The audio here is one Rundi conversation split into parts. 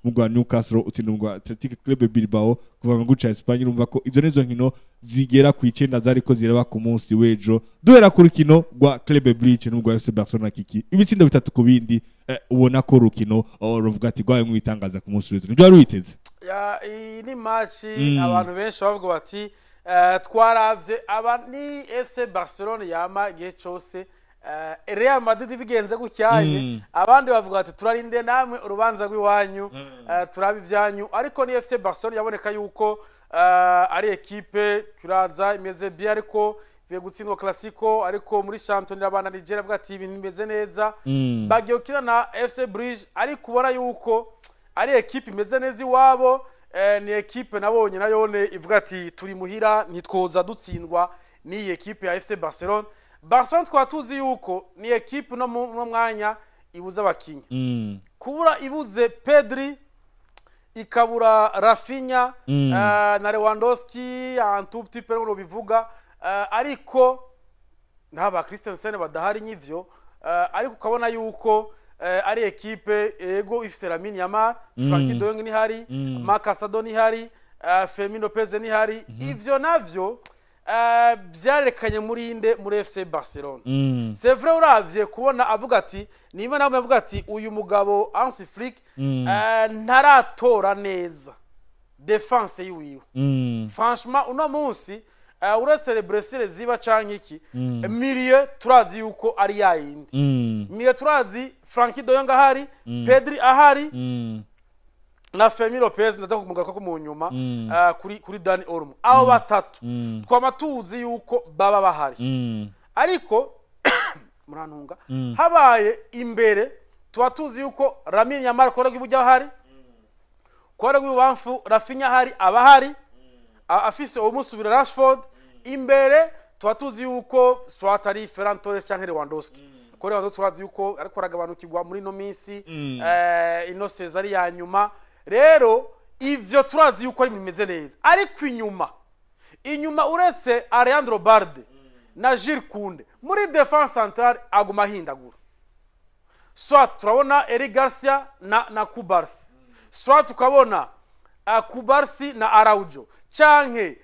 Umugwi wa Newcastle utsinda umugwi wa Athletic Club Bilbao kuva mu gihugu ca Espagne. Urumva ko izo nizo nkino zigera ku 9 zariko ziraba ku munsi w'ejo. Duhera ku rukino rwa Club Brugge n'umugwi wa FC Barcelona, kiki ibitsindo 3 ku bindi. Ubona ko urukino, ruvuga ati rwabaye nk'ibitangaza ku munsi w'ejo, nibyo wari witeze? Ya, iyi ni match abantu benshi bavuga bati twaravye aba ni FC Barcelona yama igihe cose Real Madrid bigenze gucyanye. Abandi bavuga bati turarinde namwe urubanza rw'iwanyu, turabe ivyanyu. Ariko ni FC Barcelona yaboneka yuko ari ekipe kuraza imeze bien, ariko ivuye gutsindwa Clasico, ariko muri championnat abana Nigeria avuga ati ibintu bimeze neza. Bagiye gukina na FC Bruges, ariko ubona yuko ari ekipe imeze neza iwabo. Ni ekipe nabonye nayone ivuga ati turi muhira, ntitwoza dutsindwa n'iyi ekipe ya FC Barcelona. Barcelona twaba tuzi yuko ni ekipe no mwanya ibuze abakinyi, kubura ibuze Pedri, ikabura Raphinha na Lewandowski un tout petit peu ngo bivuga, ariko n'aba Christensen badahari nyivyo, ariko ukabona yuko ari ekipe ego ifise Lamine Yamal, Frenkie de Jong nihari, Marc Casado nihari, Fermin Lopez nihari. Ivyo navyo vyarekanye muri inde? Muri FC Barcelona. C'est vrai, uravye kubona avuga ati niba nawe avuga ati uyu mugabo Hansi Flick ntaratora neza défense yiwiwe. Franchement, uno munsi uretse les blessures ziba canke iki, milieu turazi yuko ari yayindi. Milieu turazi Frenkie de Jong ahari, Pedri ahari na Fermin Lopez, ndaza kumugaruka ko mu nyuma kuri Dani Olmo. Abo batatu twama tuzi yuko baba bahari, ariko murantunga habaye imbere tuba tuzi yuko Lamine Yamal kora rw'iburyo ahari, kora rw'ibubamfu Raphinha ahari, aba ahari afise umusubira Rashford. Imbere tuba tuzi yuko soit ari Ferran Torres canke Lewandowski. Ko Lewandowski turazi yuko ariko aragabanukirwa muri ino minsi, ino saison ari ya nyuma. Rero ivyo turazi yuko ari bimeze neza, ariko inyuma uretse Alejandro Balde na Jules Kounde, muri défense centrale aguma ahindagura. Soit turabona Eric Garcia na Cubarsi, soit tukabona Cubarsi na Araujo, canke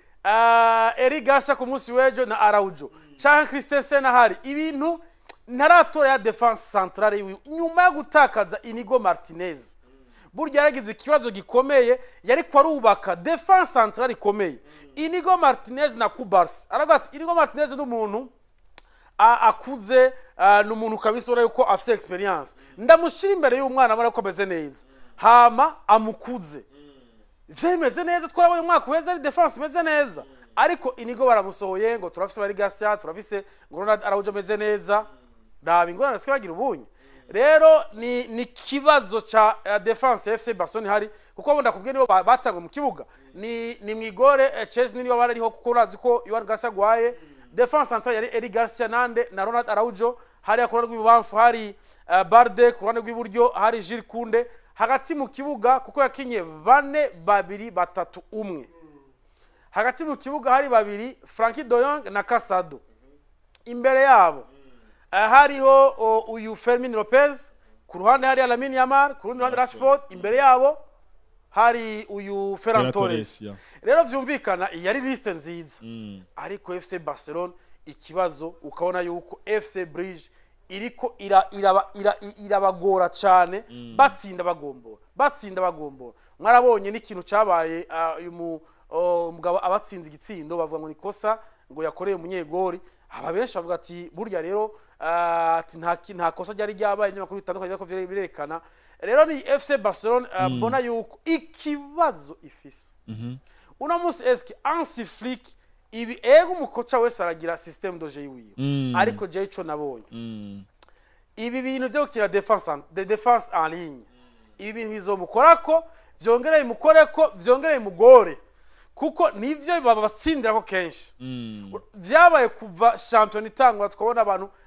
Eric Garcia ku munsi w'ejo na Araujo, canke Christensen ahari. Ibintu ntaratora ya défense centrale yiwe nyuma yo gutakaza Inigo Martinez. Burya yaragize ikibazo gikomeye, yariko arubaka défense centrale ikomeye, Inigo Martinez na Cubarsi. Aravuga ati Inigo Martinez ni umuntu akuze, ni umuntu kabisa ubona yuko afise expérience, ndamushyira imbere y'umwana abona ko ameze neza, hama amukuze. Ivyo bimeze neza, twarabonye umwaka uheze ari défense imeze neza, ariko Inigo baramusohoye ngo turafise bari Garcia, turafise ngo Ronald Araujo ameze neza. Raba ingorane bagira ubunye. Rero ni kibazo ca défense ya FC Barcelona hari, kuko bo ndakubwiye nibo batangwa mu kibuga ni mwigore Szczesny niyo barariho, kuko urazi ko Joan Garcia agwaye. Défense centrale yari Eric Garcia nande na Ronald Araujo. Hariya ku ruhande rw'ibubamfu hari Balde, ku ruhande rw'iburyo hari Jules Kounde. Hagati mu kibuga, kuko yakinye 4-2-3-1, hagati mu kibuga hari babiri, Frenkie de Jong na Casado. Imbere yabo hariho uyu Fermin Lopez, ku ruhande hari Lamine Yamal, ku rundi ruhande Rashford, imbere yabo hari uyu Ferran Ferran Torres. Torres, yeah. Rero vyumvikana iyi yari liste nziza, ariko FC Barcelona ikibazo ukabona yuko FC Bruges iriko irabagora cyane, batsinda bagombora, batsinda bagombora. Mwarabonye n'ikintu cyabaye, uyu mugabo abatsinze igitsindo bavuga ngo ni kosa ngo yakoreye umunyegori. Aba benshi bavuga ati burya rero ati nta kosa ryari ryabaye. Ibinyamakuru bitandukanye biriko birerekana. Rero ni FC Barcelona mbona yuko ikibazo ifise uno munsi, eske Hansi Flick ibi, ego umukoca wese aragira système de jeu yiwiwe, ariko je ico nabonye, ibi bintu byo gukina défense en ligne, ibi bintu bizomukorako, vyongere bimukoreko, vyongere bimugore, kuko nivyo babatsindirako kenshi. Vyabaye kuva champion itangwa, tukabona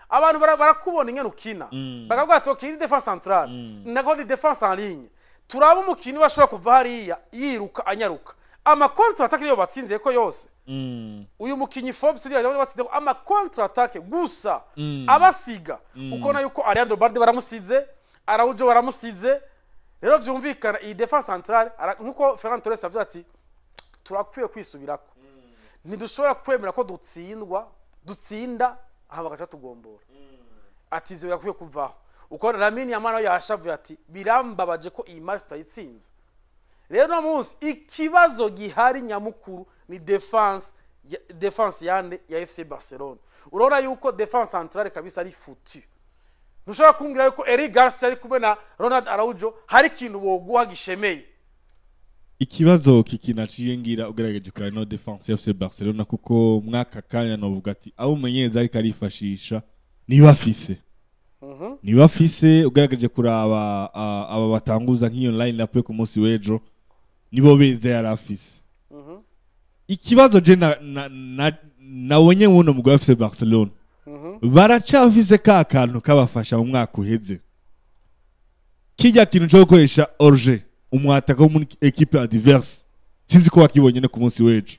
abantu barakubona ingene ukina, bakavuga ati okay, ni défense centrale nako ni défense en ligne, turaba umukinyi bashobora kuva hariya yiruka anyaruka. Ama contre attaque niyo batsinze ko yose. Uyu mukinyi Forbes niyo batsinze ama contre attaque gusa, abasiga ukona yuko Alejandro Balde baramusize, Araujo baramusize. Rero vyumvikana iyi défense centrale, nkuko Ferran Torres avuze ati turakwiye kwisubirako, ntidushobora kwemera ko dutsindwa, dutsinda aha bagaca tugombora, ati ivyo birakwiye kuvaho. Uko Lamine Yamal nawe yashavuye ati birambabaje ko iyi match tutayitsinze. Rero no munsi ikibazo gihari nyamukuru ni défense défense yande ya FC Barcelona. Urabona yuko défense centrale kabisa ari foutu. Ntushobora kumbwira yuko Eric Garcia ari kumwe na Ronald Araujo hari ikintu boguha gishemeye. Ikibazo kikinaciye ngira ugerageje kuraba no défense ya FC Barcelona, kuko mwaka kanya novuga ati abo umenyereza ariko arifashisha niba afise, niba afise, ugerageje kuraba aba batanguza nk'iyo line up yo ku munsi w'ejo, nibo beza yari afise. Ikibazo je nabonye muno mugwi wa FC Barcelona, baracafise ka kantu kabafasha mu mwaka uheze, kijya kintu cyo gukoresha hors-jeu umwataka wo muri équipe adverse. Sinzi ko wakibonye no ku munsi w'ejo.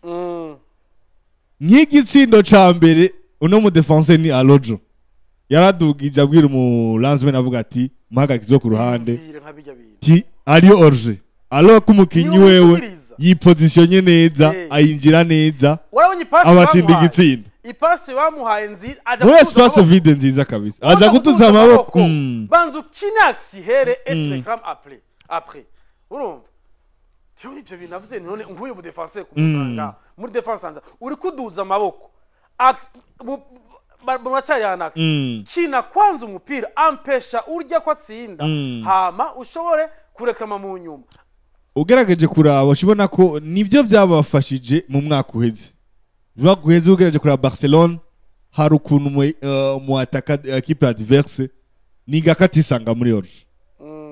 Nk'igitsindo ca mbere, uno mu défenseur ni Araujo yaradugije abwira umu linesman, avuga ati muhagarikizi wo ku ruhande Yumvire nka bijya bintu. Ti ariyo hors-jeu, alors ko umukinyi Niwe wewe wumviriza. yipositionye neza, ayinjira neza, Warabonye ipasi abatsinda bamuhaye? igitsinda. Ipasi bamuhaye nziza, aja muri kuduza espace amaboko. vide nziza kabisa, aza Aza kuduza amaboko. Banza ukine axe ihere et tu réclames après. Urumva tiyo ivyo bintu avuze, none nk'uyu mu défenseur kumusanga muri défense anza uri kuduza amaboko, muracari en axe. Kina kwanza umupira, ampesha urya ko atsinda, hama ushobore kureklama mu nyuma. Ugerageje kuraba ushobona ko nibyo byabafashije mu mwaka uheze. Mu mwaka uheze, ugerageje kuraba Barcelona, hari ukuntu mu ataka équipe adverse niga katisanga muri hors-jeu.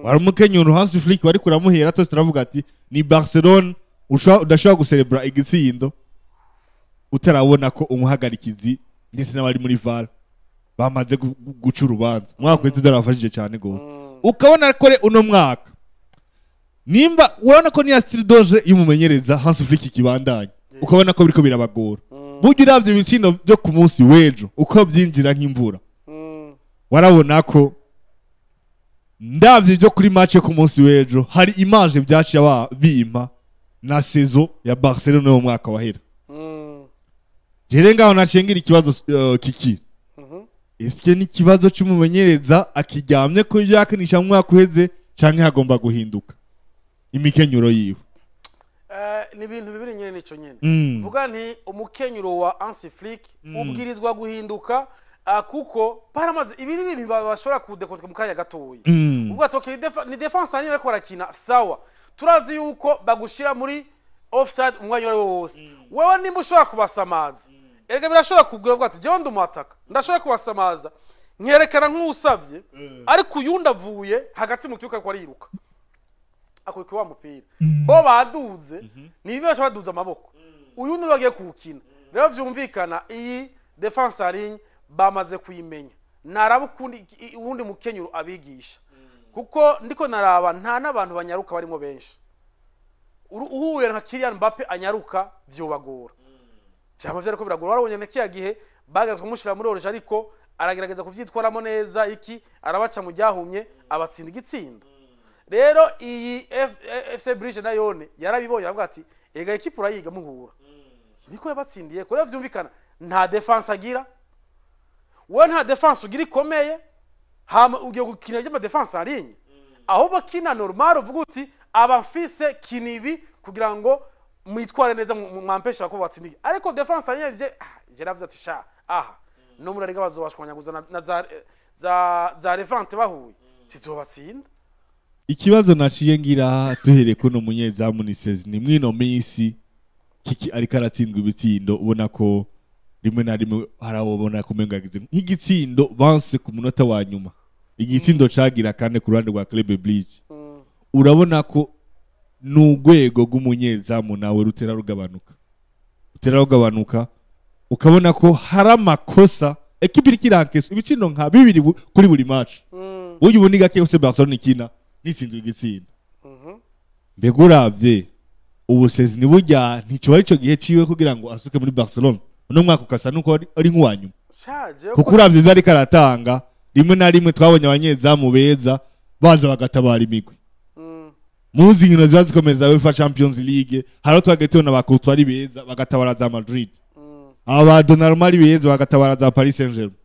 Wari umukenyuro Hans Flick wari kuramuhera, twese turavuga ati ni Barcelona udashobora guserebura igitsindo utarabona ko umuhagarikizi ndetse n'abari muri VAR bamaze guca urubanza. Umwaka uheze byarabafashije cyane gose. Ukabona ko uno mwaka nimba urabona ko niya style de jeu y'umumenyereza Hans Flick ikibandanya, ukabona ko biriko birabagora. Burya uravye ibitsindo byo ku munsi w'ejo uko byinjira nk'imvura, warabona ko ndavye byo kuri match yo ku munsi w'ejo hari image byaciye bimpa na saison ya Barcelona yo mu mwaka wahera. Jere ngaho nacengira ikibazo kiki eske ni ikibazo c'umumenyereza akiryamye ko ibyo yakinisha mu mwaka uheze, canke hagomba guhinduka imikenyuro yiwe? Ni ibintu bibiri nyene, nico nyene. Vuga nti umukenyuro wa Hansi Flick ubwirizwa guhinduka, kuko baramaze ibi ni ibintu bashobora kudekozwa mu kanya gatoya. Uvuga ati okay, ni défense yanyu bariko barakina sawa, turazi yuko bagushira muri offside umwanya uwo ari wo wose. Wewe nimba ushobora kubasamaza, erega birashobora kubwira, uvuga ati jewe ndi umwataka, ndashobora kubasamaza nkerekana nk'usavye, ariko uyundi avuye hagati mu kibuga ariko ariruka akubika wa mupira, bo baduze ni biba baduze amaboko, uyundi bagiye kuwukina. Rero vyumvikana iyi défense en ligne bamaze kuyimenya, naraba ukundi uwundi mukenyuro abigisha, kuko ndiko naraba nta n'abantu banyaruka barimo benshi. Uhuye nka Kylian Mbappe anyaruka vyobagora, vyama vyariko biragora. Warabonye na kiya gihe bagaze kumushira muri hors-jeu, ariko aragerageza kuvyitwaramo neza, iki arabaca mu ryahumye abatsinda igitsinda. Rero iyi FC Bruges nayone yarabibonye, aravuga ati ega équipe urayiga muhura, niko yabatsindiye. Ko rero vyumvikana nta défense agira, wowe nta défense ugira ikomeye, hama ugiye gukina by'ama défense en ligne. Ahubwo kina normal, uvuga uti aba mfise kina ibi kugira ngo mwitware neza, mwampesha ko batsindiye, ariko défense en ligne je navuze ati sha aha no muri Liga bazobashwanyaguza na za Levante bahuye tizobatsinda. Ikibazo naciye ngira duhereye kuno munyezamu ni Szczesny. Mwino minsi kiki ariko aratsindwa ibitsindo, ubona ko rimwe na rimwe harabona ko umengo yagize nk'igitsindo banse ku munota wa nyuma, igitsindo cagira kane ku ruhande rwa Club Brugge. Urabona ko n'urwego rw'umunyezamu nawe rutera rugabanuka, rutera rugabanuka. Ukabona ko hari amakosa, équipe iriko irankesa ibitsindo nka bibiri kuri buri match. Burya ubu ni gake yose Barcelona ikina nitsinzwe igitsindo. Mbega uravye ubu Szczesny burya nticoba arico gihe ciwe kugira ngo asuke muri Barcelona uno mwaka ukasa nuko ari nk'uwa nyuma? Shaje. Kuko uravye ivyo ariko aratanga, rimwe na rimwe twabonye abanyezamu beza baza bagatabara imigwi. Muzi inkino ziba zikomereza UEFA Champions League, hariho twagiye tubona ba Courtois ari beza bagatabara za Madrid, aba Donnarumma ari beza bagatabara za Paris Saint-Germain.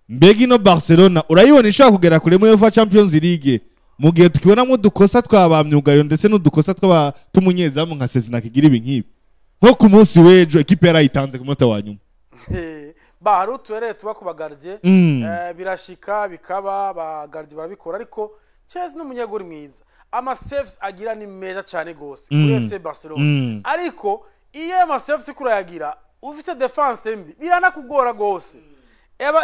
Mbega ino Barcelona urayibona ishobora kugera kure muri UEFA Champions League mu gihe tukibonamo udukosa twa ba myugariro ndetse n'udukosa tw'aba tw'umunyezamu nka Szczesny kigira ibi nk'ibi? Nko ku munsi w'ejo ekipe yarayitanze ku munota wa nyuma. Ba hari uturere tuba ku ba gardien. Birashika bikaba, ba gardien barabikora, ariko Szczesny ni umunyegori mwiza, ama saves agira ni meza cyane gose kuri FC Barcelona. Ariko iyo ama saves uriko urayagira ufise défense mbi, biranakugora gose.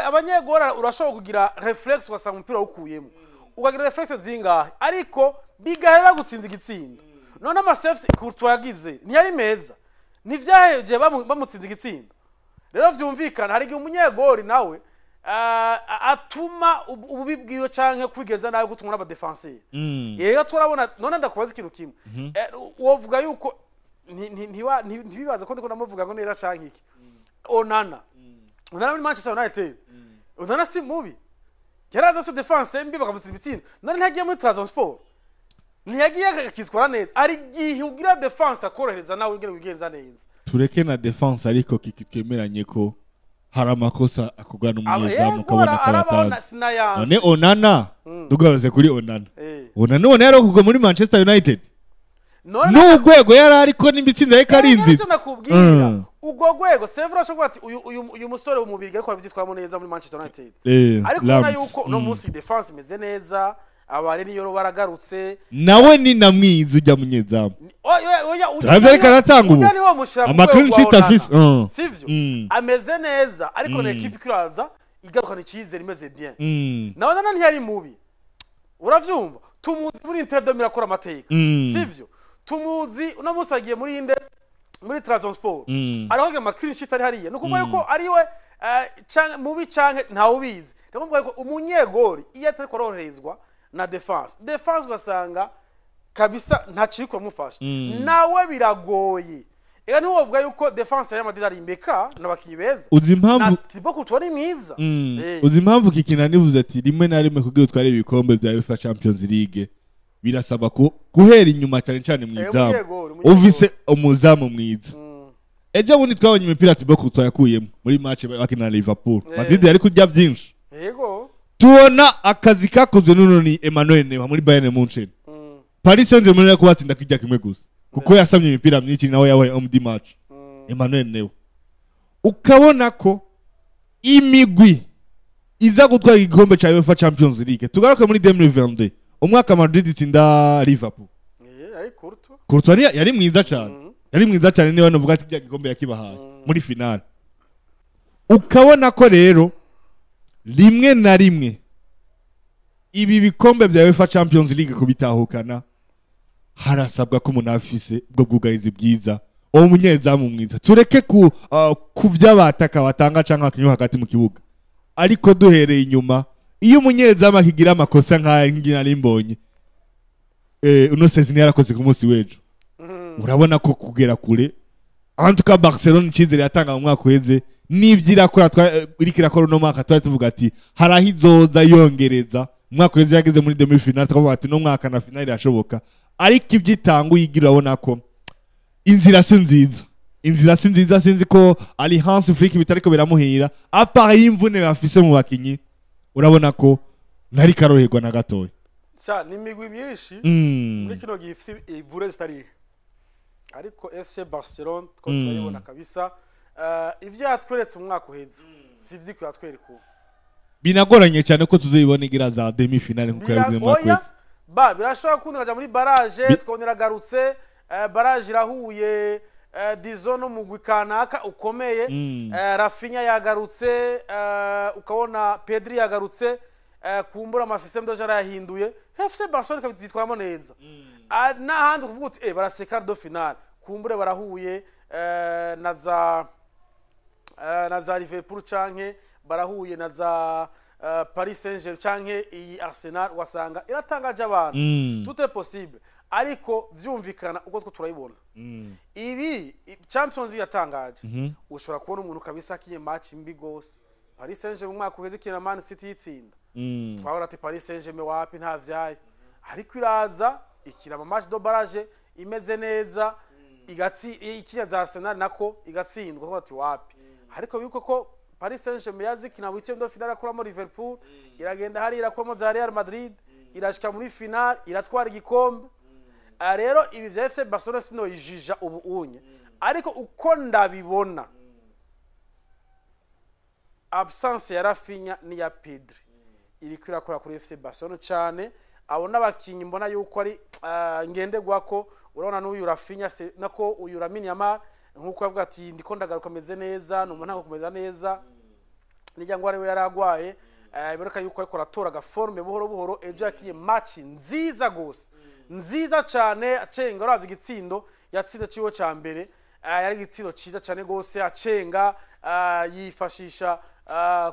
Abanyegora urashobora kugira réflexe ugasanga umupira wukuyemo, ukagira réflexe zingahe, ariko bigahera gutsinza igitsinda. None ama saves Courtois yagize ntiyari meza? Ntivyaheje bamutsinze igitsinda? Rero vyumvikana, hari igihe umunyegori nawe atuma ububi bwiwe canke kwigenza nabi gutumwa n'aba défenseur. Rero turabona. None ndakubaza ikintu kimwe. Wovuga yuko ntibibaza ko ndiko ndamuvuga ngo neza canke iki? Onana muri Manchester United, Onana si mubi, yaraza se défense mbi bakamutsinda ibitsinda. None ntiyagiye muri Trabzonspor, ntiyagiye akitwara neza? Ari igihe ugira défense akorohereza nawe ingene wigenza neza. Tureke na défense, ariko kiki twemeranye ko hari amakosa akorwa n'umunyezamu Yego, ukabona ko arabaho aratazi. Sinayanse. None Onana, tugarutse kuri Onana, Onana none yari muri Manchester United None n'urwego yari ariko n'imitsindo ariko arinzitse. Nicyo nakubwira. Ubwo rwego Sevre ashobora kuvuga ati uyu musore w'umubiri ariko arabyitwaramo neza muri Manchester United. Ariko ubona Lams. yuko uno munsi défense imeze neza, abari niyo baragarutse. Nawe ni na mwiza ujya munyezamu. Oya, oya, Turavye ariko aratanga ubu. Ujya niwo mushira ku Ama rwego clean rwa sheet Onana. afise. Sivyo? Mm. Ameze neza, ariko na équipe ikiraza igarukana icyizere, imeze bien. Nawe Onana ntiyari mubi, uravyumva? Tumuzi muri Inter de Milan akora amateka. Sivyo? Tumuzi uno munsi agiye muri inde, muri Trabzonspor. Ariho ama clean sheet ari hariya, ni ukuvuga yuko ari we mubi canke ntawubizi. Ni ukuvuga yuko umunyegori iyo atariko aroroherezwa na défense ugasanga kabisa ntaciko mufasha, nawe biragoye. Ega ntiwovuga yuko défense ya Real Madrid ari imbeka n'abakinyi beza. Uzi impamvu? Na Thibaut Courtois ni mwiza. Uzi impamvu kikina nivuze ati rimwe na rimwe kugira utware ibikombe bya UEFA Champions League birasaba ko guhera inyuma, cyane cyane mu izamu, Umunyegori, umunyegori. ufise umuzamu mwiza. Ejo bundi twabonye imipira Thibaut Courtois yakuyemo muri match bakina na Liverpool. Madrid yari kurya byinshi. Tubona akazi kakozwe n'uno ni Emmanuel Neuer muri Bayern Munchen. Paris Saint-Germain yari kubatsinda kijya kimwe gusa kuko yasamye imipira myinshi, nawe yabaye homme du match, Emmanuel Neuer. Ukabona ko imigwi iza gutwara igikombe cya UEFA Champions League, tugaruke muri 2022, umwaka Madrid itsinda Liverpool, Ari Courtois. Courtois yari mwiza cyane, yari mwiza cyane, niba novuga ati bya gikombe yakibahaye muri finale. Ukabona ko rero rimwe na rimwe ibi bikombe bya UEFA Champions League kubitahukana harasabwa ko umuntu afise ubwo bwugarizi bwiza, uwo munyezamu mwiza. Tureke ku by'abataka batanga canke abakinyi bo hagati mu kibuga, ariko duhereye inyuma, iyo umunyezamu akigira amakosa nk'aya nk'ibyo nari mbonye uno Szczesny yarakoze ku munsi w'ejo, urabona ko kugera kure, en tout cas Barcelona icyizere yatanga mu mwaka uheze n'ibyo irakora iriko irakora uno mwaka, twari tuvuga ati hari aho izoza yongereza. Umwaka uheze yageze muri demi finale, tukavuga ati no mwaka na finale irashoboka, ariko ibyo itanga uyigira urabona ko inzira si nziza, inzira si nziza. Sinzi ko ari Hans Flick bitariko biramuhira, à part y'imvune bafise mu bakinyi, urabona ko ntari karoroherwa na gatoya. Sha, ni imigwi myinshi muri kino gihe ifise ivure zitari, ariko FC Barcelona two turayibona kabisa. Ivyo yatweretse umwaka uheze si ivyo yatwereka ubu. Binagoranye cyane ko tuzibona igira za demi finale nkuko yabivuze mu mwaka Oya, uheze. Ba birashobora kundi kaja muri barrage, tukabona iragarutse, barrage irahuye, dizo n'umugwi kanaka ukomeye. Raphinha yagarutse, ukabona Pedri yagarutse, kumbura ama système de jeu yahinduye, FC Barcelona ikabyitwaramo neza. Ah, n'ahandi kuvuga uti barase quart de finale, kumbure barahuye na za Liverpool canke barahuye na za Paris Saint-Germain canke iyi Arsenal, wasanga iratangaje abantu. Tout est possible, ariko vyumvikana uko two turayibona ibi Champions League yatangaje. Ushobora kubona umuntu kabisa akinye match mbi gose. Paris Saint-Germain mu mwaka uheze ikina Man City yitsinda, twabona ati Paris Saint-Germain wapi, nta vyayo, ariko iraza. Ikina ama match de barrage imeze neza, igatsi ikina za Arsenal nako igatsindwa, ko ati wapi. Ariko yuko ko Paris Saint-Germain yazikina huitième de finale, akuramo Liverpool, iragenda hari irakuramo za Real Madrid, irashika muri finale, iratwara igikombe. Ah, rero ibi vya FC Barcelona sinoyijija ubu unye, ariko uko ndabibona, absence ya Raphinha n'iya Pedri iriko irakora kuri FC Barcelona cyane. Abo n'abakinyi mbona yuko ari ngenderwako. Urabona n'uyu Raphinha se nako uyu Lamine Yamal, nkuko yavuga ati ndiko ndagaruka ameze neza, numva ntabwo kumeza neza nijya ngo ari we yaragwaye, biboneka yuko ariko aratora agaforme buhoro buhoro. Ejo yakinye match nziza gose, nziza cyane, acenga. Uravye igitsindo yatsinze ciwe ca mbere, yari igitsindo ciza cyane gose, acenga, yifashisha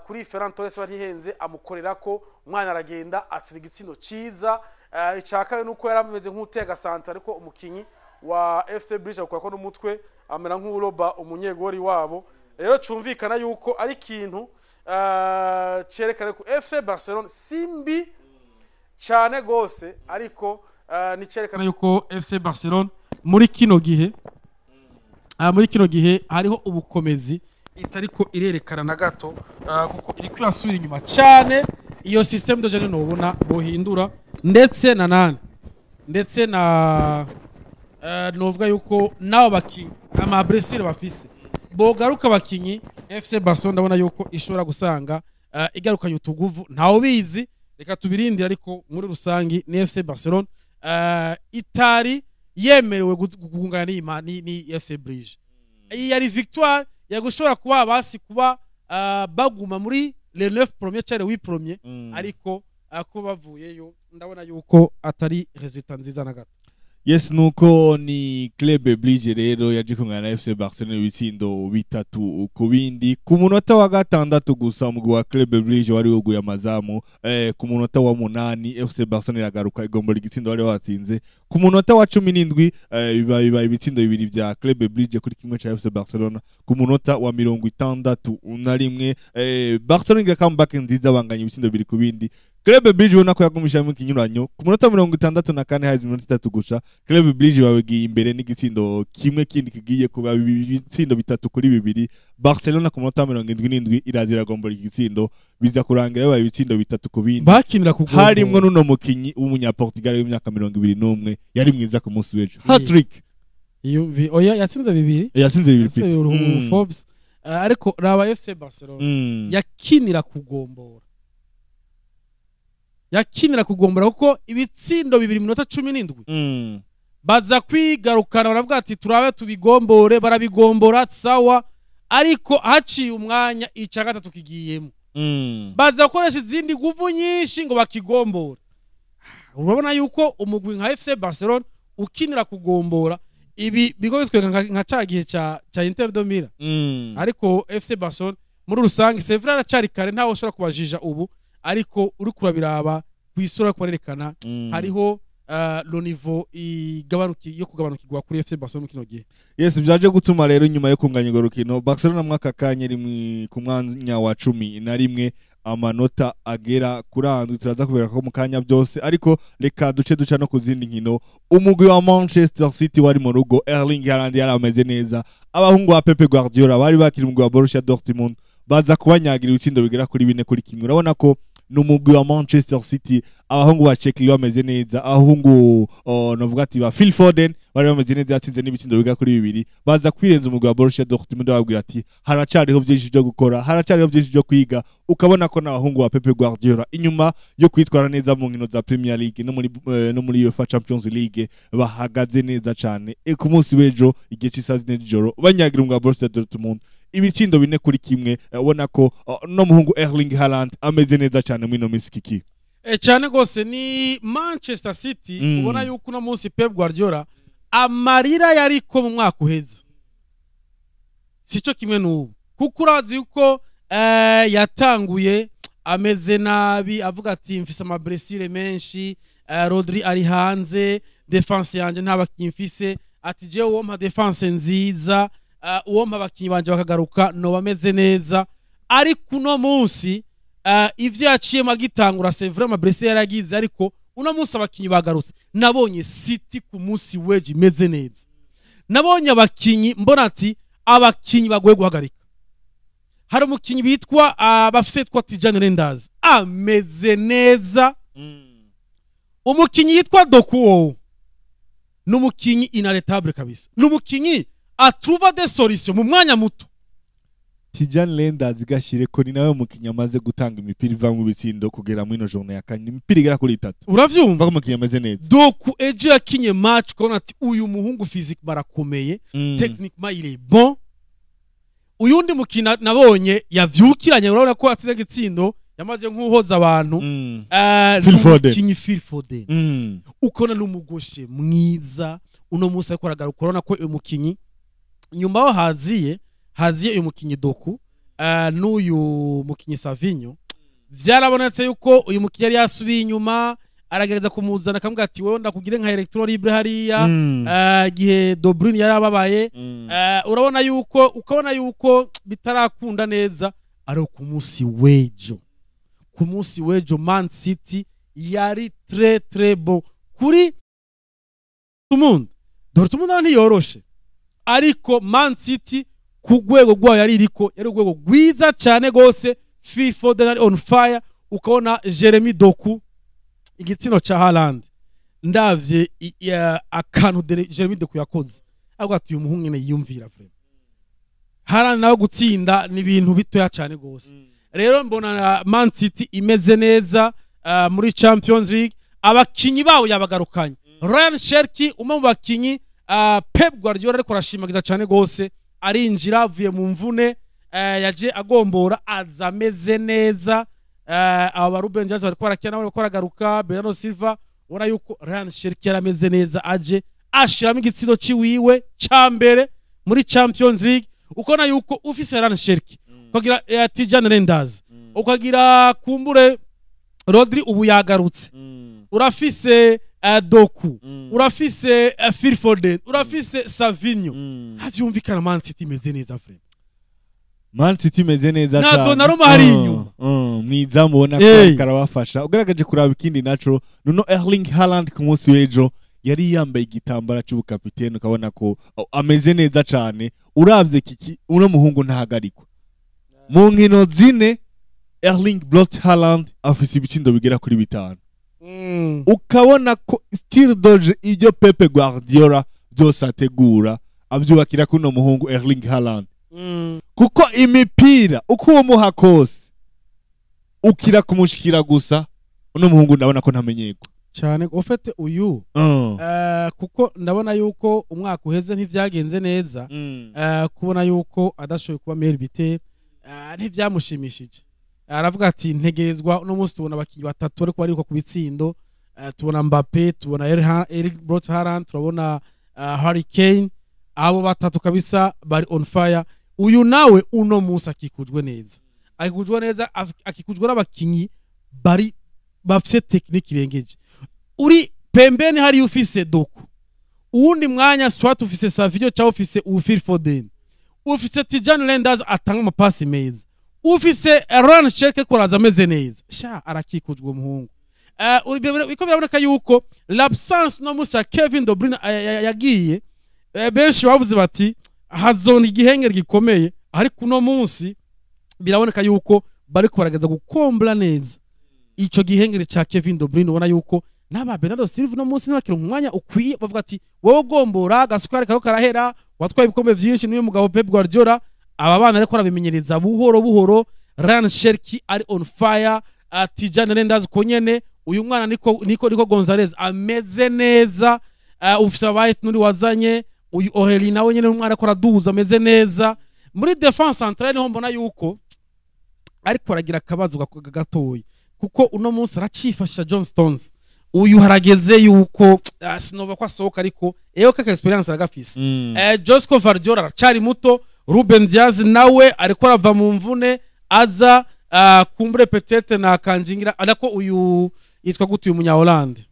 kuri Ferran Torres barihenze, amukorera ko umwana aragenda atsinda igitsindo ciza. Icya kabiri nuko yari ameze nk'utega agasanta, ariko umukinyi wa FC Brugge akora ko n'umutwe, amera nk'uroba umunyegori wabo. Rero cumvikana yuko ari ikintu cerekana ko FC Barcelona si mbi cyane gose, ariko ni cerekana yuko FC Barcelona muri kino gihe hariho ubukomezi itariko irerekana na gato, kuko iriko irasubira inyuma cyane. Iyo système de jeu nobona bohindura, ndetse na nani, ndetse na novuga yuko nabo bakinyi ama blessure bafise bogaruka abakinyi, FC Barcelona ndabona yuko ishobora gusanga igarukanye utuguvu. Ntawe ubizi, reka tubirindire. Ariko muri rusangi ni FC Barcelona itari yemerewe kungana ni FC Brugge. Iyi yari victoire yagushobora kuba basi kuba baguma muri les 9 premiers cyangwa 8 premiers, ariko ko bavuyeyo ndabona yuko atari résultat nziza na gato. Yes, nuko ni Club Brugge rero yaje kungana na FC Barcelona ibitsindo 3 ku bindi. Ku munota wa 6 gusa umugwi wa Club Brugge wari wuguye amazamu. Ku munota wa 8 FC Barcelona iragaruka, igombora igitsindo wari watsinze. Ku munota wa 17 biba ibitsindo 2 vya Club Brugge kuri 1 ca FC Barcelona. Ku munota wa 61 Barcelona igira comeback nziza, banganya ibitsindo 2 ku bindi. Club Brugge ubona ko yagumishamo ikinyuranyo. Ku munota 64, hazi iminota 3 gusa, Club Brugge bagiye imbere n'igitsindo kimwe kindi kigiye kuba ibitsindo 3 kuri 2. Barcelona ku munota 77 iraza iragombora igitsindo, biza kurangira bibaye ibitsindo 3 ku bindi. Bakinira kugombora. Harimwo n'uno mukinyi w'umunyaportugal w'imyaka 21 yari mwiza ku munsi w'ejo, hat-trick. Yumvi oya, yatsinze 2. Yatsinze 2. Yatsinze Pete. 2 Forbes. Ariko raba FC Barcelona yakinira kugombora, yakinira kugombora, kuko ibitsindo 2 mu minota 17 baza kwigarukana, baravuga ati turabe tubigombore, barabigombora sawa, ariko haciye umwanya ica gatatu kigiyemo, baza gukoresha izindi nguvu nyinshi ngo bakigombore. Urabona yuko umugwi nka FC Barcelona ukinira kugombora, ibi bigo bitwereka nka ca gihe ca Inter de Milan. Ariko FC Barcelona muri rusange, c'est vrai, aracari kare, ntawe ushobora kubajija ubu, ariko uri kurabiraba kwisura kubarerekana hariho le niveau igabanuki yo kugabanukirwa kuri FC Barcelona kino gihe. Yes, byaje gutuma rero nyuma yo kunganya urwo rukino, Barcelona mwaka kanya rimwe ku mwanya wa 11, amanota agera kuri 7. Turaza kubera ko mu kanya byose, ariko reka duce duca no ku zindi nkino. Umugwi wa Manchester City wari mu rugo, Erling Haaland yari ameze neza. Abahungu ba Pep Guardiola bari bakiri umugwi wa Borussia Dortmund, baza kubanyagira ibitsindo bigera kuri 4 kuri 1. Urabona ko ni umugwi wa Manchester City, abahungu ba Cherki bameze neza, abahungu novuga ati ba Phil Foden bari bameze neza, yatsinze n'ibitsindo bigera kuri 2. Baza kwirenza umugwi wa Borussia Dortmund, bababwira ati haracariho byinshi byo gukora, haracariho byinshi byo kwiga. Ukabona ko n'abahungu ba Pep Guardiola, inyuma yo kwitwara neza mu nkino za Premier League no muri UEFA Champions League, bahagaze neza cyane. Ku munsi w'ejo igihe cy'isaha 4 z'ijoro banyagira umugwi wa Borussia Dortmund ibitsindo 4 kuri 1. Ubona ko no muhungu Erling Haaland ameze neza cyane muri ino minsi, kiki. Cyane gose ni Manchester City. Ubona yuko uno munsi Pep Guardiola amarira yariko mu mwaka uheze sico kimwe n'ubu, kuko urazi yuko yatanguye ameze nabi, avuga ati mfise ama blessure menshi, Rodri ari hanze, défense yanje nta bakinyi mfise, ati jewe uwo mpa défense nziza, uwo mpa abakinyi banje bakagaruka noba ameze neza. Ariko uno munsi ivyo yaciyemo agitangura, c'est vrai, ama blessure yaragize, ariko Uno munsi abakinyi bagarutse. Nabonye City ku munsi w'ejo imeze neza. Nabonye abakinyi, mbona ati abakinyi bagoye guhagarika. Hari umukinyi bitwa bafise yitwa Tijjani Reijnders, ameze neza. Umukinyi yitwa Doku ni umukinyi inarrêtable kabisa, ni umukinyi atruva des solutions mu mwanya muto. Tijjani Reijnders, gashire ko ni nawe mukinyi amaze gutanga imipira iva mu bitsindo kugera muri ino journée ya kane, imipira igera kuri itatu. Uravyumva? Mva ko umukinyi ameze neza. Doku ejo yakinye match ukabona ati uyu muhungu physique barakomeye, techniquement il est bon. Uyundi mukina nabonye yavyukiranye, urabona ko atsinze igitsindo, yamaze nk'uhoza abantu. Phil Foden. Umukinyi Phil Foden, ukabona n'umugoshe mwiza uno munsi ariko aragaruka. Urabona ko uyu mukinyi nyuma aho haziye uyu mukinyi Doku n'uyu mukinyi Savinho, vyarabonetse yuko uyu mukinyi yari yasubiye inyuma, aragerageza kumuzana, akamubwira ati: "Wewe ndakugire nka électron libre hariya." Igihe De Bruyne yari ababaye, urabona yuko, ukabona yuko bitarakunda neza. Ariko ku munsi w'ejo Man City yari très très bon kuri Dortmund. Dortmund nayo ntiyoroshe, ariko Man City ku rwego rwayo yari iriko, yari urwego rwiza cyane gose. Phil Foden ari on fire, ukabona Jeremy Doku, igitsino ca Haaland. Ndavye akantu Jeremy Doku yakoze, avuga ati uyu muhungu nyene yiyumvira vraiment. Haaland nawe gutsinda ni ibintu bitoya cyane gose. Rero mbona Man City imeze neza muri Champions League. Abakinyi babo yabagarukanye. Rayan Cherki, umwe mu bakinyi Pep Guardiola ariko arashimagiza cyane gose, arinjira avuye mu mvune, yaje agombora, aza ameze neza. Aba ba Ruben Dias bariko barakina, bariko baragaruka, Bernardo Silva. Ubona yuko Rayan Cherki yarameze neza, aje ashiramo igitsindo ciwiwe ca mbere muri Champions League. Ukabona yuko ufise Rayan Cherki, ukagira Tijjani Reijnders, ukagira kumbure Rodri ubu yagarutse, urafise Doku, urafise Phil Foden, urafise Savinho, havyumvikana Man City imeze neza vraiment. Man City imeze neza Na cyane. Donnarumma hari inyuma. Mwizamu ubona ko ariko arabafasha. Ugaragaje kuraba ikindi naco, nuno Erling Haaland ku munsi w'ejo yari yambaye igitambara c'ubukapitene, ukabona ko ameze neza cane. Uravye kiki, uno muhungu ntahagarikwa. Mu nkino zine Erling Braut Haaland afise ibitsindo bigera kuri 5. Ukabona ko style de jeu, ibyo Pep Guardiola byose ategura, abyubakira kuno muhungu Erling Haaland, kuko imipira uko umuha kose ukira kumushikira gusa, uno muhungu ndabona ko ntamenyerwa. Cyane ufite uyu kuko ndabona yuko umwaka uheze ntivyagenze neza. Kubona yuko adashoboye kuba meilleur buteur, ntivyamushimishije. Aravuga ati ntegerezwa. Uno munsi tubona abakinyi batatu bariko bariruka ku bitsindo. Tubona Mbappe, tubona Erling Braut Haaland, turabona Harry Kane. Abo batatu kabisa bari on fire. Uyu nawe uno munsi akikujwe neza, akikujwe neza, akikujwe n'abakinyi bari bafise technique irengeje. Uri pembeni hari ufise Doku, uwundi mwanya soit ufise Savinho cyangwa ufise Phil Foden, ufise Tijjani Reijnders atanga amapasi meza, ufise Rayan Cherki kuraza ameze neza sha, arakikujwe umuhungu. Biko biraboneka yuko l'absence no musa Kevin De Bruyne yagiye, benshi bavuze bati hazona igihengeri gikomeye, ariko uno munsi biraboneka yuko bariko barageza gukombla neza ico gihengeri ca Kevin De Bruyne. Ubona yuko n'aba Bernardo Silva no munsi ntibakira umwanya ukwiye, bavuga ati wowe ugombora agasukari kariko karahera, watwaye ibikombe vyinshi. N'uyu mugabo Pep Guardiola aba bana ariko arabimenyereza buhoro buhoro. Rayan Cherki ari on fire, Tijjani Reijnders ko nyene, uyu mwana Nico Gonzalez ameze neza, ufise abaye n'uri wazanye uyu O'Reilly nawe nyene umwana ariko araduza ameze neza. Muri défense centrale niho mbona yuko ariko aragira akabazo gatoyi, kuko uno munsi aracifashisha John Stones. Uyu harageze yuko sinova ko asohoka, ariko eyo kaka expérience aragafise. Josko Gvardiol aracari muto, Ruben Dias nawe ariko arava mu mvune aza, kumbure peut-être na kanjingira, ariko uyu yitwa gute, uyu munya Hollande?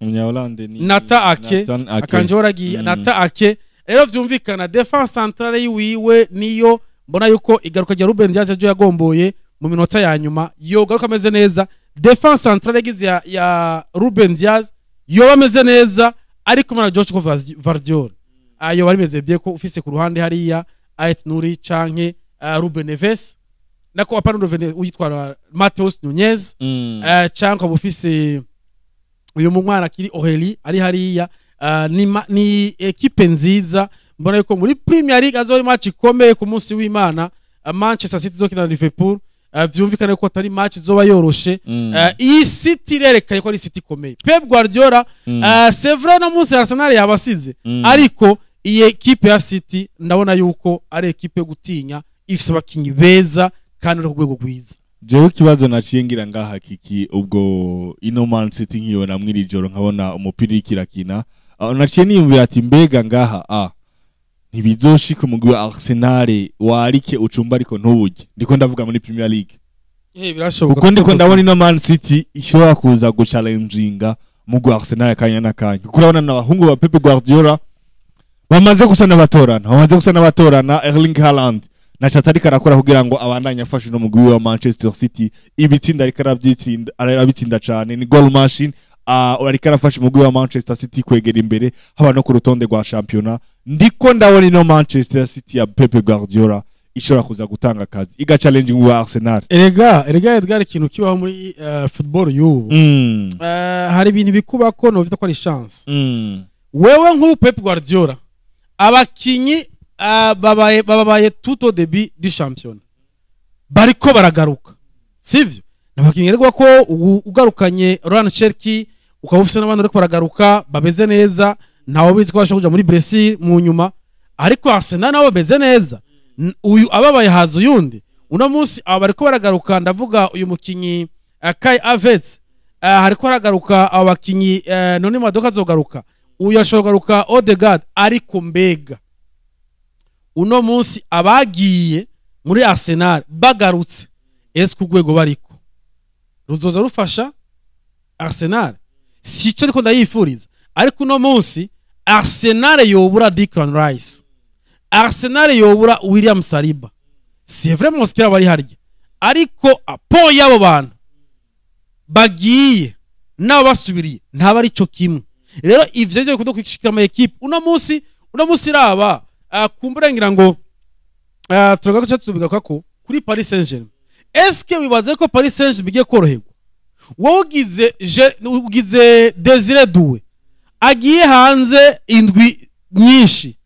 Umunya-Hollande ni Nathan Ake. Nathan Ake. Akanjora agiye. Nathan Ake. Rero vyumvikana défense centrale yiwiwe niyo mbona yuko igaruka rya Ruben Dias ejo yagomboye mu minota ya nyuma, yogaruka ameze neza. Défense centrale yagize ya Ruben Dias yoba ameze neza, ari kumwe na Joshua Gvardiol, ayo bari bimeze bien, ko ufise ku ruhande hariya Ait Nouri canke Ruben Neves, nako apana Ruben, uyitwara Matheus Nunez, canke ukaba ufise uyu mwana akiri O'Reilly ari hariya. Ni ekipe nziza. Mbona yuko muri Premier League azori match ikomeye ku munsi w'Imana, Manchester City izokina na Liverpool. Vyumvikane ko atari match izoba yoroshe. Iyi City irerekanye ko ari City ikomeye, Pep Guardiola. C'est vrai, no munsi Arsenal yabasize, ariko iyi ekipe ya City ndabona yuko ari ekipe yo gutinya, ifise abakinyi beza kandi uri ku rwego rwiza. Jewe ikibazo naciye ngira ngaha, Kiki, ubwo ino Man City nkiyona mw'iri joro, nkabona umupira iriko irakina, naciye niyumvira ati mbega ngaha ntibizoshika umugwi wa Arsenal warike ucumba ariko ntuburye? Ndiko ndavuga muri Premier League. Birashoboka. Kuko ndiko ndabona ino Man City ishobora kuza guchallenginga mugwi wa Arsenal akanya n'akanya, kuko urabona n'abahungu ba Pep Guardiola bamaze gusa n'abatorana. Erling Haaland naco atariko arakora kugira ngo abandanye afashe uno mugwi wa Manchester City ibitsinda, ariko arabyitsinda, arabitsinda cane, ni goal machine. Ariko arafasha umugwi wa Manchester City kwegera imbere, haba no ku rutonde rwa championnat. Ndiko ndabona ino Manchester City ya Pep Guardiola ishobora kuza gutanga akazi, iga challenge wa Arsenal. Erega Edgar, ikintu kibaho muri football y'ubu, hari ibintu bikubako novita ko ari chance. Wewe nk'ubu Pep Guardiola, abakinyi babaye tout au début du championnat bariko baragaruka, sivyo? Nabakinyi rero ko ugarukanye Rayan Cherki, ukaba ufise n'abandi bariko baragaruka bameze neza, ntawe bizi ko bashobora kuja muri blessure mu nyuma, ariko Arsenal nabo bameze neza. Uyu ababaye haza uyundi. Uno munsi aba bariko baragaruka, ndavuga uyu mukinyi Kai Havertz, hariko haragaruka aba bakinyi, none Madoka azogaruka, uyu ashobora kugaruka, Odegaard. Ariko mbega uno munsi abagiye muri Arsenal bagarutse, ese ku rwego bariko ruzoza rufasha Arsenal? Sico ariko ndayifuriza, ariko uno munsi Arsenal yobura Declan Rice, Arsenal yobura William Saliba. C'est vrai, Mosquera bari harya, ariko apo y'abo bantu bagiye nabo basubiriye ntaba ari cyo kimwe. Rero ivyo byo bikunda kwishikira ama equipe uno munsi raba, kumbura ngira ngo turagaruka tubigaruka ko kuri Paris Saint-Germain. Est-ce que wibaze ko Paris Saint-Germain bigiye koroherwa? Wowe ugize Désiré Doué agiye hanze indwi nyinshi,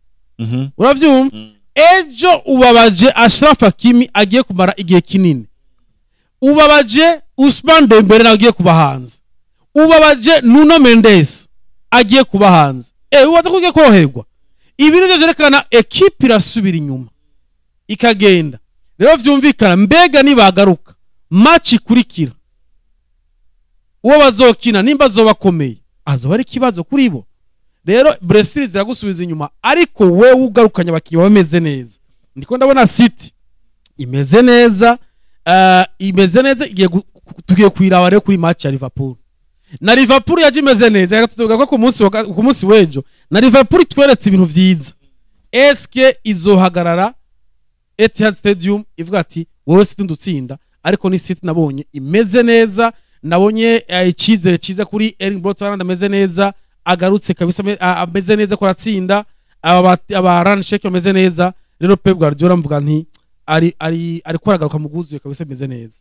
uravyumva? Ejo ubabaje Achraf Hakimi agiye kumara igihe kinini, ubabaje Ousmane Dembele nawe agiye kuba hanze, ubabaje Nuno Mendes agiye kuba hanze. Ubaza ko ugiye koroherwa? Ibi nivyo vyerekana ekipe irasubira inyuma ikagenda. Rero vyumvikana, mbega nibagaruka match ikurikira uwo bazokina, nimba azoba akomeye, azoba ari ikibazo kuri bo. Rero blessure ziragusubiza inyuma, ariko wewe ugarukanye abakinnyi bameze neza. Ndiko ndabona City imeze neza, imeze neza, igiye tugiye kuyiraba rero kuri match ya Liverpool. Na Liverpool yaje imeze neza. Reka tuvuga ko ku munsi w'ejo na Liverpool tweretse ibintu vyiza. Eske izohagarara Etihad Stadium ivuga ati wowe City ndutsinda? Ariko ni City nabonye imeze neza, nabonye icyizere cyiza kuri Erling Braut Haaland, ameze neza, agarutse kabisa, ameze neza ko aratsinda. Aba Rayan Cherki ameze neza. Rero Pep Guardiola mvuga nti ari ariko aragaruka mu bwuzuye kabisa, ameze neza.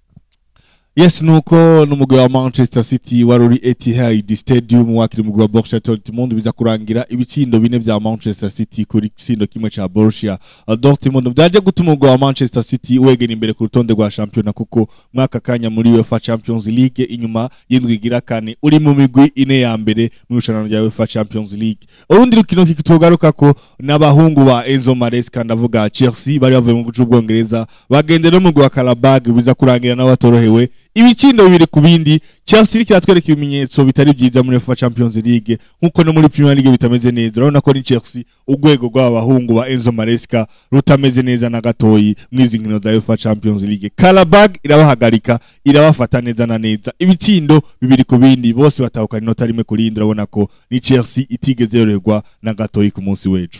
Yes, nuko n'umugwi wa Manchester City wari uri Etihad Stadium wakira umugwi wa Borussia Dortmund, biza kurangira ibitsindo 4 vya Manchester City kuri kitsindo kimwe ca Borussia Dortmund. Byaje gutuma umugwi wa Manchester City wegera imbere ku rutonde rwa shampiyona, kuko mwaka kanya muri UEFA Champions League, inyuma y'indwi igira kane, uri mu migwi ine ya mbere mu irushanwa rya UEFA Champions League. Urundi rukino kitugaruka ko n'abahungu ba Enzo Maresca, ndavuga Chelsea, bari bavuye mu gihugu c'Ubwongereza bagendera n'umugwi wa Qarabag, biza kurangira nabo batorohewe, ibitsindo 2 ku bindi. Chelsea iriko iratwereka ibimenyetso bitari byiza muri UEFA Champions League, nkuko no muri Premier League bitameze neza. Urabona ko ni Chelsea, urwego rw'aba bahungu ba Enzo Maresca rutameze neza na gatoyi mwizi nkino za UEFA Champions League. Qarabag irabahagarika, irabafata neza na neza, ibitsindo 2 ku bindi, bose batahukana inota rimwe kuri rindi. Urabona ko ni Chelsea itigeze yoroherwa na gatoyi ku munsi w'ejo.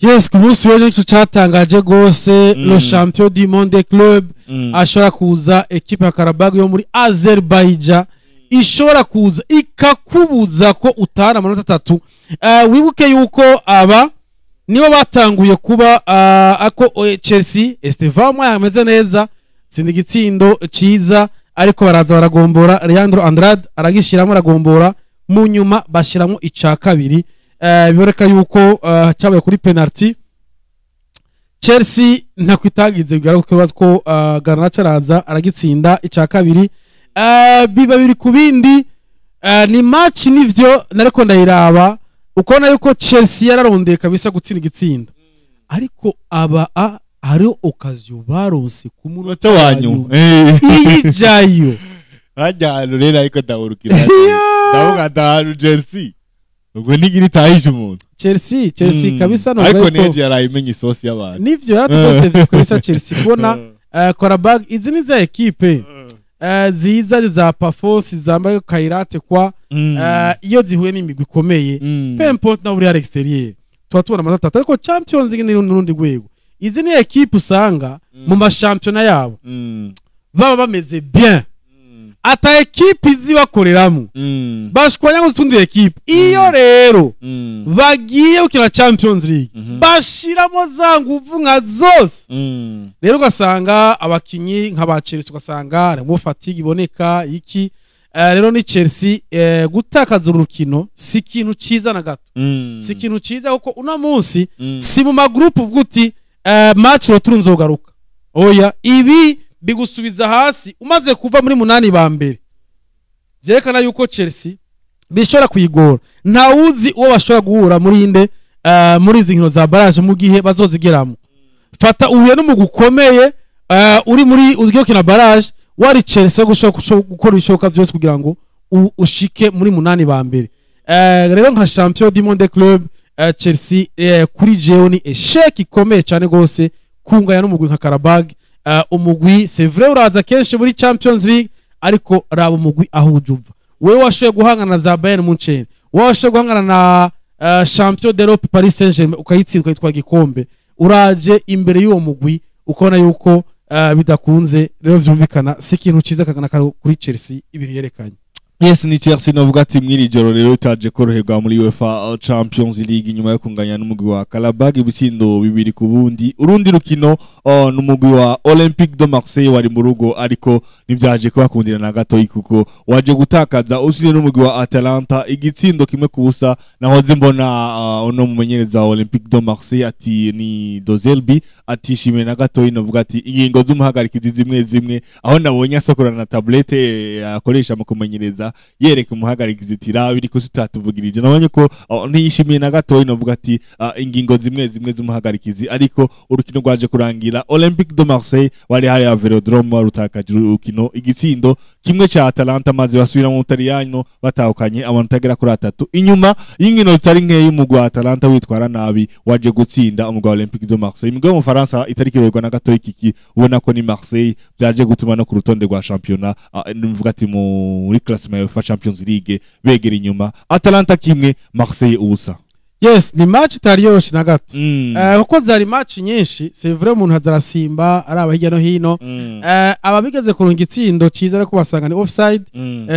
Yes, ku munsi w'ejo nico catangaje gose, le champion du monde club ashobora kuza, ekipe ya Qarabag yo muri Azerbaijan ishobora kuza ikakubuza ko utahana amanota 3. Wibuke yuko aba nibo batanguye kuba ako Chelsea, Estevao yameze neza, tsinda igitsindo ciza, ariko baraza baragombora, Leandro Andrade aragishiramo, aragombora, mu nyuma bashiramo ica kabiri. Biboneka yuko cyabaye kuri penalty. Chelsea ntako itagize bigaragara ko Garnacho araza aragitsinda ica kabiri, biba biri ku bindi. Ni match nivyo nariko ndayiraba, ukabona yuko Chelsea yararondeye kabisa gutsinda igitsindo, ariko aba hariho occasion baronse ku munota wa nyuma iyijayo. Hajya ahantu rero, ariko ndahurukira, ndavuga ndahantu Chelsea ubwo ntigira itahishe umuntu. Chelsea kabisa no, ariko neje yarayimenye isosi y'abantu. Nivyo, yaratwose kabisa Chelsea kubona Qarabag. Izi ni za ekipe ziza za Pafos, zambaye Kairat kwa iyo zihuye n'imigwi ikomeye, peu importe na uri à l'extérieur, tuba tubona amanota 3, ariko Champions League ni n'urundi rwego. Izi ni ekipe usanga mu mashampiyona yabo baba bameze bien, ata ekipe izibakoreramo, bashwanya ngo zitundi ekipe. Iyo rero bagiye gukina Champions League, bashiramo za nguvu nka zose. Rero ugasanga abakinyi nka ba Chelsea, ugasanga harimo fatigue iboneka iki. Rero ni Chelsea, gutakaza urukino si ikintu ciza na gato, si ikintu ciza, kuko uno munsi si mu magroupe uvuga uti match retour nzogaruka. Oya, ibi bigusubiza hasi umaze kuva muri 8 ba mbere. Vyerekana yuko Chelsea bishobora kuyigora, ntawuzi uwo bashobora guhura muri inde, muri izi nkino za barrage mu gihe bazozigeramo. Fata uhuye n'umugwi ukomeye, uri muri ugiye gukina barrage, wari Chelsea gushobora gukora ibishoboka byose kugira ngo ushike muri 8 ba mbere. Rero nka champion du monde club, Chelsea, kuri jewe ni échec ikomeye cyane gose kunganya n'umugwi nka Qarabag. Umugwi, c'est vrai, uraza kenshi muri Champions League, ariko raba umugwi aho ujuva. Wewe washoboye guhangana na za Bayern Munchen, wewe washoboye guhangana na champion d'Europe Paris Saint-Germain, ukayitsinda, ukayitwara igikombe, uraje imbere y'uwo mugwi ukabona yuko bidakunze. Rero vyumvikana si ikintu ciza kagana kuri Chelsea ibintu yerekanye. Yes, ni Chelsea novuga ati mwiri joro rero itaje koroherwa muri UEFA Champions League inyuma yo kunganya n'umugwi wa Qarabag ibitsindo 2-2. Urundi rukino n'umugwi wa Olympique de Marseille wari mu rugo, ariko ntivyaje kubakundira na gato, kuko waje gutakaza usine n'umugwi wa Atalanta igitsindo 1-0. Nahoze mbona uno mumenyereza wa Olympique de Marseille ati ni De Zerbi atishimiye na gato, novuga ati ingingo z'umuhagarikizi zimwe zimwe, aho nabonye asokorana na tablette akoresha mu kumenyereza, yereka umuhagarikizi ati rabi iriko tutatuvugirije. Nabonye ko ntiyishimiye na gato, novuga ati ingingo zimwe zimwe z'umuhagarikizi, ariko urukino rwaje kurangira Olympique de Marseille wari hari ya Velodrome warutakaje urukino igitsindo 1 ca Atalanta, maze basubira mu Butaliyano batahukanye amanota agera kuri 3. Inyuma y'inkino zitari nkeya umugwi wa Atalanta witwara nabi, waje gutsinda umugwi wa Olympique de Marseille. Imigwi yo mu Faransa itari kirorwa na gato ikiki, ubona ko ni Marseille byaje gutuma no ku rutonde rwa championnat, mvuga ati muri classement ya UEFA Champions League begera inyuma. Atalanta 1, Marseille 0. Yes, ni match itari yoroshe na gato, kuko zari match nyinshi, c'est vrai, umuntu azarasimba araba hirya no hino. Ababigeze kurunga igitsindo ciza, ariko basanga ni offside.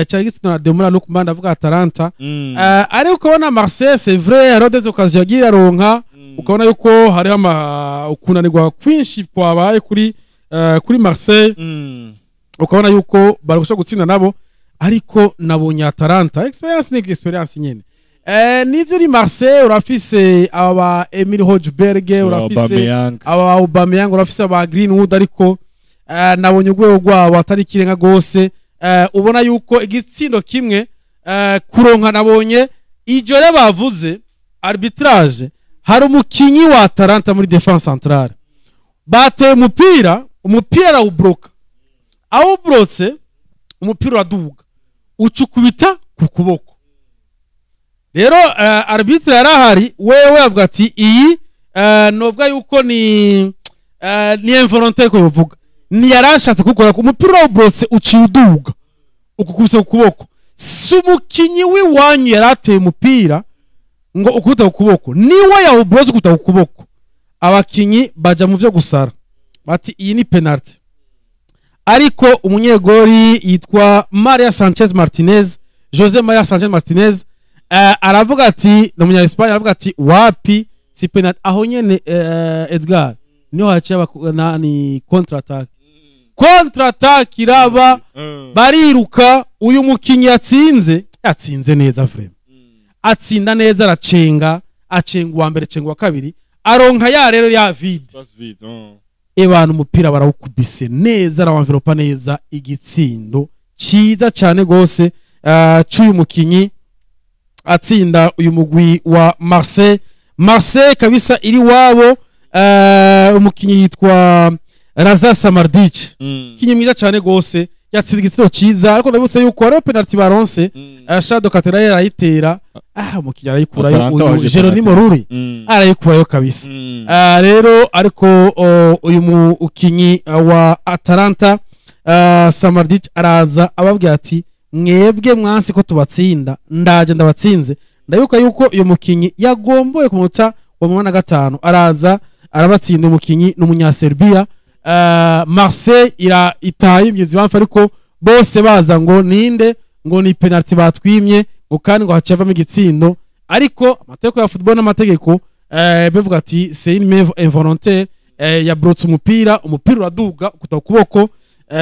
Cyari gitsindo na Demola Lookman, ndavuga Atalanta. Ariko ukabona Marseille, c'est vrai, hariho des occasions yagiye aronka, ukabona yuko hariho ukunanirwa kwinshi kwabaye kuri Marseille, ukabona yuko barusha gutsinda nabo, ariko nabonye Atalanta experience ni experience nyene. Nivyo ni Marseille, urafise aba Emil Hojberg, urafise aba Aubameyang, urafise aba Greenwood, ariko nabonye urwego rwabo atari kirenga gose. Ubona yuko igitsindo 1 kuronka, nabonye ijo rero bavuze arbitrage, hari umukinyi wa Atalanta muri défense centrale bateye umupira arawubloka, awublotse umupira uraduga ucukubita ku kuboko. Rero arbitre yarahari, wewe avuga ati iyi novuga yuko ni involontaire, ko yovuga ni yarashatse gukora umupira urawublotse uciye uduga ukukubise ku kuboko. Si umukinyi w'iwanyu yarateye umupira ngo ukubita ku kuboko, niwe yawublotse ukubita ku kuboko. Abakinyi baja mu vyo gusara, bati iyi ni penalty. Ariko umunyegori yitwa Maria Sanchez Martinez, Jose Maria Sanchez Martinez, aravuga ati, ni umunya Espagne, aravuga ati wapi, si penalty. Aho nyene, Edgar, niho haciye ni contre attaque, contre attaque iraba, bariruka. Uyu mukinyi yatsinze neza vraiment, atsinda neza, aracenga, acenga uwa mbere, acenga uwa kabiri, aronka ya rero ya vide. Ebana, umupira barawukubise neza, arawamveropa neza, igitsindo cyiza cyane gose cy'uyu mukinyi atsinda uyu mugwi wa Marseille. Marseille kabisa iri wabo. Umukinyi yitwa Raza Samardzic, kinyi mwiza cyane gose, yatsinze igitsindo cyiza. Ariko ndabutse yuko hariho penalty baronse, Shadow Katera yarayitera, umukinyi arayikurayo. Atalanta uyu waje Geronimo penalty. Ruri arayikurayo kabisa. Rero ariko uyu mukinyi wa Atalanta, Samardzic, araza ababwira ati mwebwe mwansi ko tubatsinda, ndaje ndabatsinze. Ndabibuka yuko uyu mukinyi yagomboye ku munota wa 85, araza arabatsinda. Umukinyi ni umunyaserbia. Marseille ira itaye imyezi bamfa, ariko bose baza ngo ninde, ngo ni penalty batwimye, ngo kandi ngo haciye havamo igitsindo. Ariko amategeko ya football n'amategeko, bivuga ati c'est une main involontaire, yabrotse umupira, umupira uraduga ukuta ukuboko,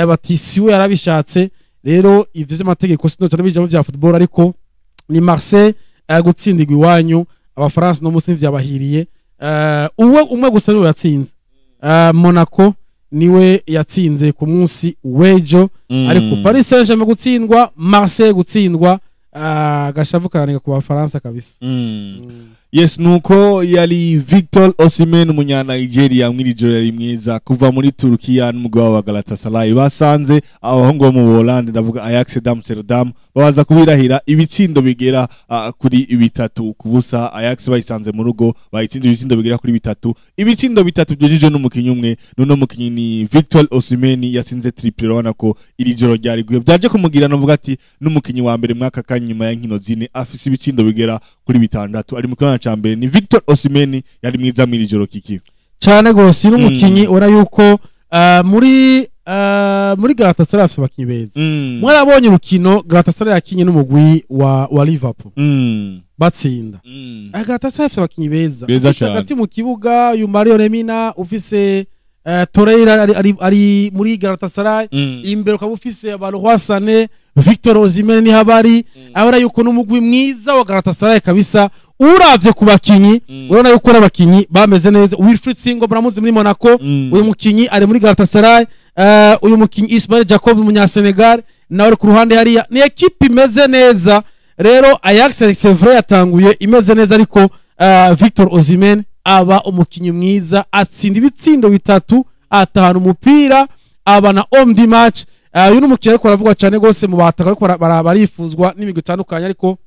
bati siwe yarabishatse. Rero ivyo vy'amategeko sinoca n'ibijambo vya football, ariko ni Marseille, gutsindirwa iwanyu, abafaransa no musi ntivyabahiriye. Uwe umwe gusa niwe yatsinze, Monaco niwe yatsinze ku munsi w'ejo. Ariko Paris Saint-Germain gutsindwa, Marseille gutsindwa, gashavu karanega ku bafaransa kabisa. Yes, nuko yari Victor Osimhen, umunya Nigeria, mw'iri joro yari mwiza kuva muri Turkiya n'umugabo wa Galatasaray. Basanze abahungu bo mu Holland, ndavuga Ajax d'Amsterdam, babaza kubirahira ibitsindo bigera kuri 3-0. Ajax bayisanze mu rugo, bayitsinze ibitsindo bigera kuri bitatu, ibitsindo bitatu byujije n'umukinyi umwe. Nuno mukinyi ni Victor Osimhen, yatsinze triple. Urabona ko iri joro ryari guye byaje kumugira, novuga ati n'umukinyi wa mbere mwaka kanya nyuma ya nkino zine afise ibitsindo bigera kuri bitandatu, ari mu kibanza ca mbere. Ni Victor Osimhen, yari mwiza mw'iri joro, kiki. Cyane gose, n'umukinyi ubona yuko muri Galatasaray afise abakinyi beza. Mwarabonye urukino Galatasaray yakinye n'umugwi wa Liverpool, batsinda. Galatasaray afise abakinyi beza. Beza Ufise cane. hagati mu kibuga uyu Mario Lemina, ufise Torreira ari muri Galatasaray, imbere ukaba ufise ba Leroy Sané, Victor Osimhen niho abari. Abona yuko n'umugwi mwiza wa Galatasaray kabisa. Uravye ku bakinyi, urabona yuko ari abakinyi bameze neza. Wilfried Singo muramuzi muri Monaco, uyu mukinyi ari muri Galatasaray. Uyu mukinyi Ismail Jacob, umunyasenegal, nawe ari ku ruhande hariya. Ni ekipe imeze neza. Rero Ajax, c'est vrai, yatanguye imeze neza, ariko Victor Osimhen aba umukinyi mwiza, atsinda ibitsindo bitatu, atahana umupira, aba na homme du match. Uyu ni umukinyi ariko aravugwa cyane gose mu bataka, ariko barifuzwa n'imigwi itandukanye. Ariko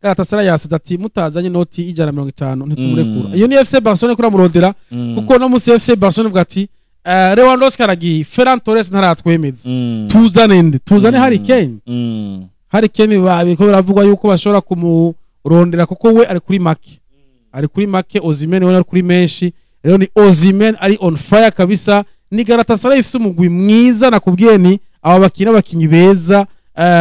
Galatasaray yasize ati mutazanye noti 150 ntitumurekura. Iyo ni FC Barcelona kuramurondera, kuko no musi FC Barcelona ivuga ati Lewandowski aragiye, Ferran Torres ntaratwemeza, tuzane nde? Tuzane Harry Kane. Harry Kane babiko biravugwa yuko bashobora kumurondera, kuko we ari kuri make, ari kuri make. Osimhen we ari kuri menshi. Rero ni Osimhen ari on fire kabisa. Ni Galatasaray ifise umugwi mwiza. Nakubwiye ni aba bakina abakinyi beza,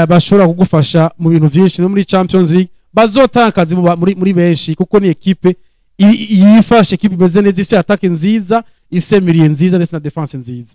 bashobora kugufasha mu bintu byinshi no muri Champions League, bazotanga akazi muri benshi, kuko ni ekipe yifashe, ekipe imeze neza, ifite attaque nziza, ifise milieu nziza ndetse na défense nziza.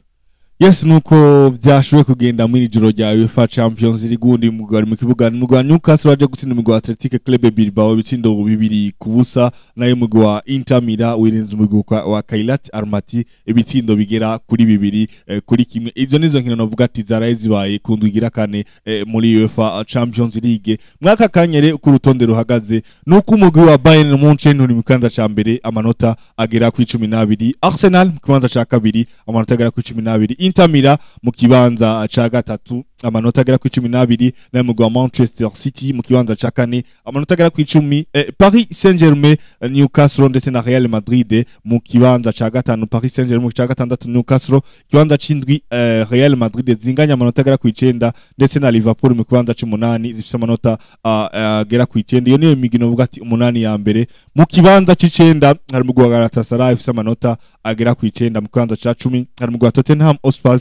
Yes, nuko byashoboye kugenda muri ijoro rya UEFA Champions League. Undi mugwi wari mu kibuga ni umugwi wa Newcastle, waje gutsinda umugwi wa Athletic Club Bilbao ibitsindo 2-0, nayo umugwi wa Inter Milan wirenze umugwi wa Kairat Almaty ibitsindo bigera kuri 2-1. Izo nizo nkino navuga ati zaraye zibaye ku ndwi igira kane muri UEFA Champions League. Mwaka kanyere uko urutonde ruhagaze nuko umugwi wa Bayern Munchen uri mu kibanza ca mbere, amanota agera kuri 12, Arsenal mu kibanza ca kabiri, amanota agera kuri 12. Inter Milan mu kibanza ca gatatu, amanota agera ku 12, nayo mugwi wa Manchester City mu kibanza ca kane, amanota agera ku 10. Paris Saint-Germain, Newcastle ndetse na Real Madrid mu kibanza ca gatanu, Paris Saint-Germain mu ca gatandatu, Newcastle kibanza c'indwi, Real Madrid zinganya amanota agera ku 9, ndetse na Liverpool mu kibanza c'umunani zifise amanota agera ku 9. Iyo niyo migino uvuga ati umunani ya mbere. Mu kibanza c'icenda hari umugwi wa Galatasaray ufise amanota agera ku 9. Mu kibanza ca 10 hari umugwi wa Tottenham Hotspur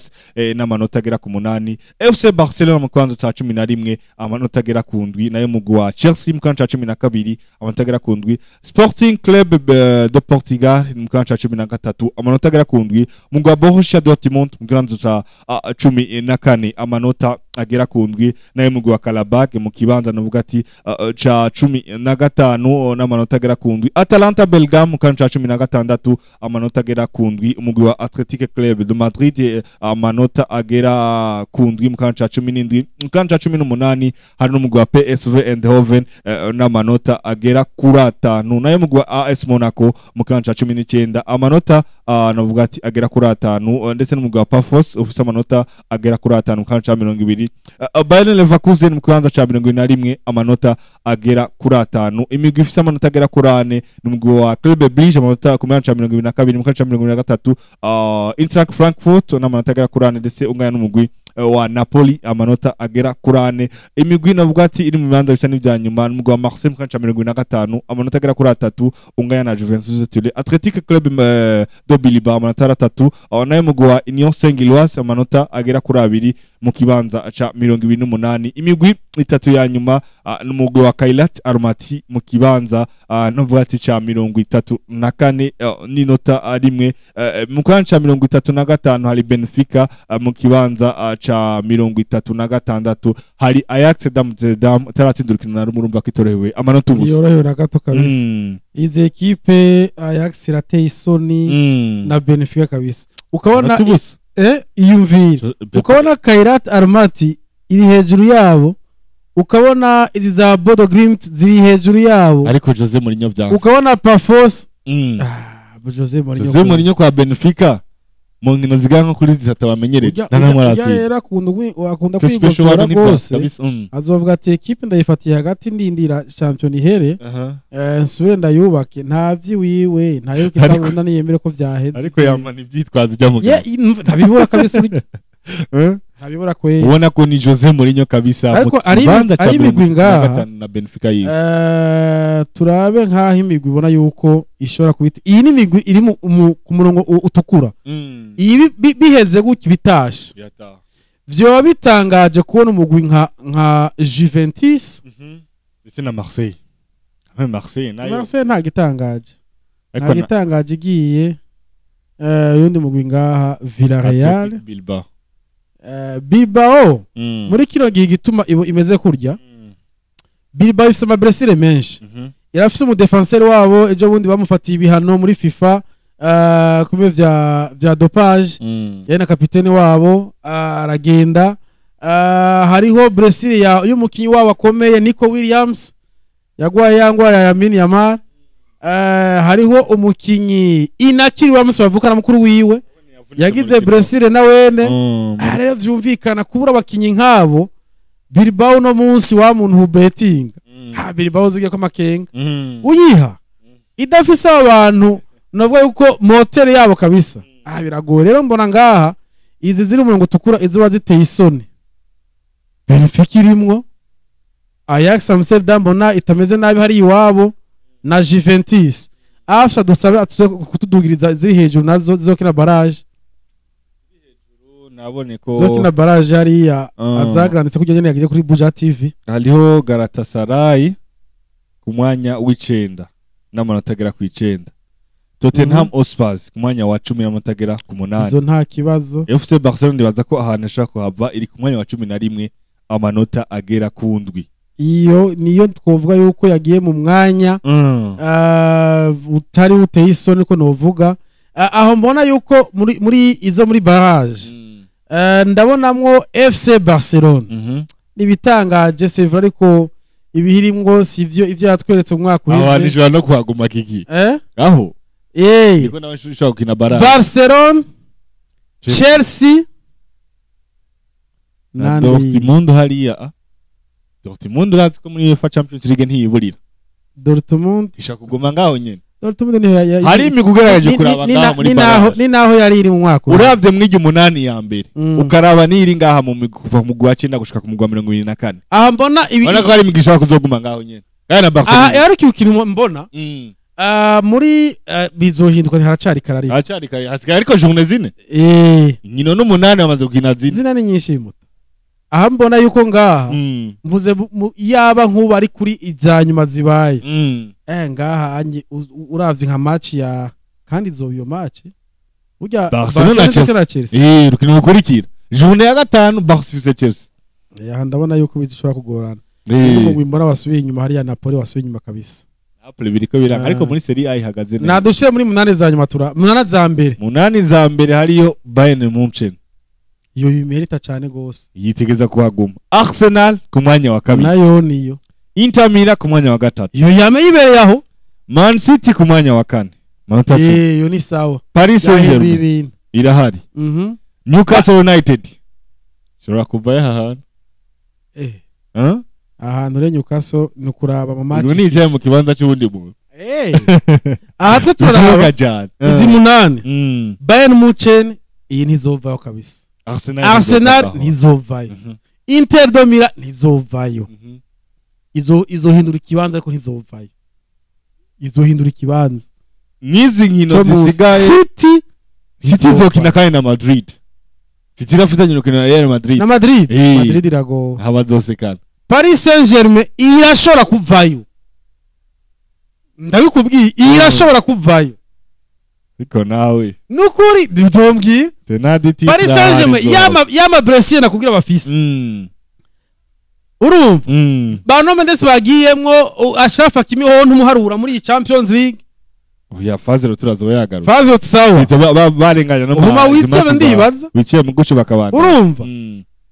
n'amanota agera ku 8. FC Barcelona mu kibanza ca 11, amanota agera ku 7. Nayo mugwi wa Chelsea mu kibanza ca 12, amanota agera ku 7. Sporting Club de Portugal mu kibanza ca 13, amanota agera ku 7. Umugwi wa Borussia Dortmund mu kibanza ca 14, amanota agera ku 7. Nayo mugwi wa Qarabag mu kibanza novuga ati ca 15 n'amanota agera ku 7. Atalanta Bergame mu kibanza ca 16, amanota agera ku 7. Umugwi wa Athletic Club de Madrid amanota agera ku 7 mu kibanza ca 17. Mu kibanza ca 18 hari n'umugwi wa PSV Eindhoven n'amanota agera kuri 5. Nayo mugwi wa AS Monaco mu kibanza ca 19, amanota navuga ati agera kuri 5, ndetse n'umugwi wa Pafos ufise amanota agera kuri 5 mu kibanza ca 20. Bayern Leverkusen mu kibanza ca 21, amanota agera kuri 5. Imigwi ifise amanota agera kuri 4 n'umugwi wa Club Brugge, amanota ku kibanza ca 22. Mu kibanza ca 23, Eintracht Frankfurt n'amanota agera kuri 4, ndetse ungana n'umugwi wa Napoli amanota agera kuri 4. Imigwi navuga ati iri mu bibanza bisa n'ivya nyuma, n'umugwi wa Marseille mu kibanza ca 25, amanota agera kuri 3, ungana na Juventus de Turin. Athletic Club de Bilbao amanota 3, aho nayo mugwi wa Union Saint-Gilloise amanota agera kuri 2 mu kibanza ca 28. Imigwi itatu ya nyuma, n'umugwi wa Kairat Almaty mu kibanza novuga ati ca 34 n'inota 1. Mu kibanza ca 35 hari Benfica. Mu kibanza ca 36 hari Ajax d'Amsterdam itaratsinda urukino na rumwe. Urumva ko itorohewe, amanota 0. Yorohewe na gato kabisa. Izi ekipe, Ajax irateye isoni na Benfica kabisa, ukabona Amanota 0. Iyumvira ukabona Kairat Almaty iri hejuru yabo, ukabona izi za Bodo Glimt ziri hejuru yabo. Ariko Jose Mourinho byanze. Ukabona Pafos. Jose Mourinho. Jose Mourinho kwa Benfica mu nkino zigera nko kuri 3 bamenyereje nta namwe aratsinda. Rero akunda Special kwigosora one rwose. Kabisa. Azovuga ati ekipe ndayifatiye hagati, ndindira champion ihere, nsubire ndayubake. Nta vyiwiwe, nta yuko itabunda, niyemere ko vyaheze. Ariko yamana ivyitwazo ujya mu Ntabibura kabisa uri ntabibura kweli. Ubona ko ni Jose Mourinho kabisa Ariko mu kibanza ca ari imigwi ngaha. 35 na Benfica yiwe. Turabe nk'aho imigwi ibona yuko ishobora kubita. Iyi ni imigwi iri ku murongo utukura. Iyi biheze gutya bitashe, Yata. vyoba bitangaje kubona umugwi nka Juventus. Ndetse na Marseille. Même Marseille nayo. Marseille nta gitangaje, Ariko nta gitangaje igiye. Yundi mugwi ngaha, Villarreal. Athletic Bilbao. Bilbao muri kino gihe igituma imeze kurya, Bilbao ifise ama blessures menshi. Irafise umudefenseur wabo ejo bundi bamufatiye ibihano muri FIFA kumwe vya dopage. Yari na kapitene wabo, aragenda. Hariho blessure ya y'umukinyi wabo akomeye Nico Williams, yagwaye ya ngwara ya Lamine Yamal. Hariho umukinyi Inaki Williams bavukana mukuru wiwe yagize blessure na wene. Rero vyumvikana kubura abakinyi nk'abo, Bilbao no munsi wa muntu ubetinga, ha Bilbao zigiye ko amakenga uyiha idafise abantu navuga yuko moteur yabo kabisa, biragoye. Rero mbona ngaha izi ziri umurongo utukura izuba ziteye isoni. Benfica irimwo, Ajax Amsterdam mbona itameze nabi hari iwabo, na Juventus. Afsa dusabe atuze kutudugiriza ziri hejuru nazo zizokina barrage. Nabone ko Zizokina barrage hariya. Azagranditse kurya nyene yagiye kuri Buja TV. Hariho Galatasaray ku mwanya w'9 n'amanota agera ku 9, Tottenham Hotspur ku mwanya wa 10 n'amanota agera ku 8. Izo nta kibazo. FC Barcelona ndibaza ko ahantu ashobora kuhava iri ku mwanya wa 11, amanota agera ku 7. Iyo niyo twovuga yuko yagiye mu mwanya utari uteye isoni ko novuga. Aho mbona yuko muri izo muri barrage, ndabonamwo FC Barcelona. Nibitangaje, c'est vrai, ariko ibihirimwo sivyo ivyo yatweretse mu mwaka Aho hantu uheze. ishobora no kuhaguma kiki. Aho niko nawe ushobora gukina barrage. Barcelona, Chelsea. Na Nandi. Dortmund hariya, ah. Dortmund urazi ko muri UEFA Champions League ntiyiburira. Dortmund. Ishaka kuguma ngaho nyene. Dortmund ni Hari imigwi ugerageje kuraba ngaho muri barrage. Ni naho yari iri mu mwaka uheze. Uravye mw'igi umunani ya mbere, ukaraba niri ngaha mu migwi kuva mu mugwi wa 9 gushika ku mugwi wa 24, Aha mbona ibi. urabona ko hari imigwi ishobora kuzoguma ngaho nyene kandi na Aha Barcelona. ariko ikintu mbona, muri bizohinduka, ntiharacari karari. Haracari kare, hasigaye ariko journée zine. Inkino n'umunani bamaze gukina zine. Zina ni nyinshi muto. Aha mbona yuko ngaha mvuze yaba nk'ubu ari kuri iza nyuma zibaye, ngaha anye uravye nka match ya kandi izoba iyo match burya. Barcelona na Barcelona na Chelsea. Rukino rukurikira journée ya gatanu, Barca ifise Chelsea. Aha ndabona yuko bizishobora kugorana. Umugwi mbona wasubiye inyuma hariya, Napoli wasubiye inyuma kabisa. Napoli biriko biranga, ariko muri Serie A ihagaze neza. Nadushire muri munani za nyuma, tura munani za mbere. Munani za mbere hariyo Bayern Munchen. Iyo bimerita cyane gose. Yitegeza kuhaguma. Arsenal ku mwanya wa kabiri. Nayo niyo. Inter Milan ku mwanya wa gatatu. Iyo yame yibereye aho. Man City ku mwanya wa kane, manota 10. Iyo ni sawa. Paris yahinduye Saint-Germain ibintu. irahari. Newcastle United ishobora kuvayo aha hantu. Huh? Ahantu rero Newcastle ni ukuraba mu match. Ubu nicaye mu kibanza c'uwundi muntu. Aha twe turaraba Bishoboka cyane. izi munani. Bayern Munchen iyi ntizovayo kabisa. Arsenal. Arsenal ntizovaho. ntizovayo. Inter de Milan ntizovayo. Izo izohindura ikibanza ariko ntizovayo, izohindura ikibanza. N'izi nkino Cyo munsi. zisigaye, City. City izokina kandi na Madrid. City irafitanye urukino na Real Madrid. Na Madrid. Madrid iragowe. Aho bazosekana. Paris Saint-Germain irashobora kuvayo, ndabikubwiye, irashobora kuvayo. Ariko nawe Nukuri ntibyomubwiye. Tenadi. Paris Saint-Germain yama blessé nakubwira bafise, urumva, ba Nuno Mendes bagiyemwo, Achraf Hakimi ho ntumuharura muri iyi Champions League. Oya, phase retour azoba yagaruka. Phase tusawa. Bahita barenganya no Ubuma izi witebe match ndibaza. Biciye mu guco bakabana. Urumva,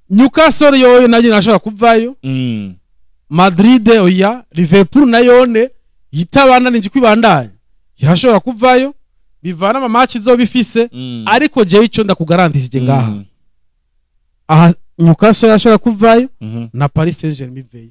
Newcastle yoyo nayo irashobora kuvayo. Madrid oya, Liverpool nayone yitabana ninje kwibandanya irashobora kuvayo, bivana ama match izoba ifise. Ariko jewe ico ndakugarantishije ngaha, aha Newcastle yashobora kuvayo na Paris Saint-Germain iveyo.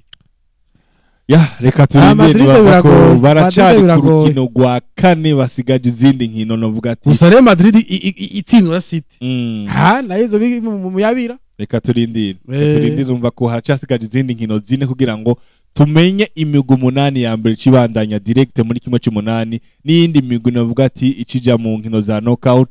Ya, reka turindire. Madrid Nibaza ko biragoye. baracari Madrid ku biragoye. rukino rwa kane, basigaje izindi nkino, novuga ati Gusa Real Madrid itsindwa na City, ha nayo izo biri mu yabira. Reka turindire, reka turindire. Umva ko haracyasigaje izindi nkino zine kugira ngo tumenye imigwi umunani ya mbere ikibandanya direct muri kimwe cy'umunani n'iyindi migwi navuga ati ikija mu nkino za knockout.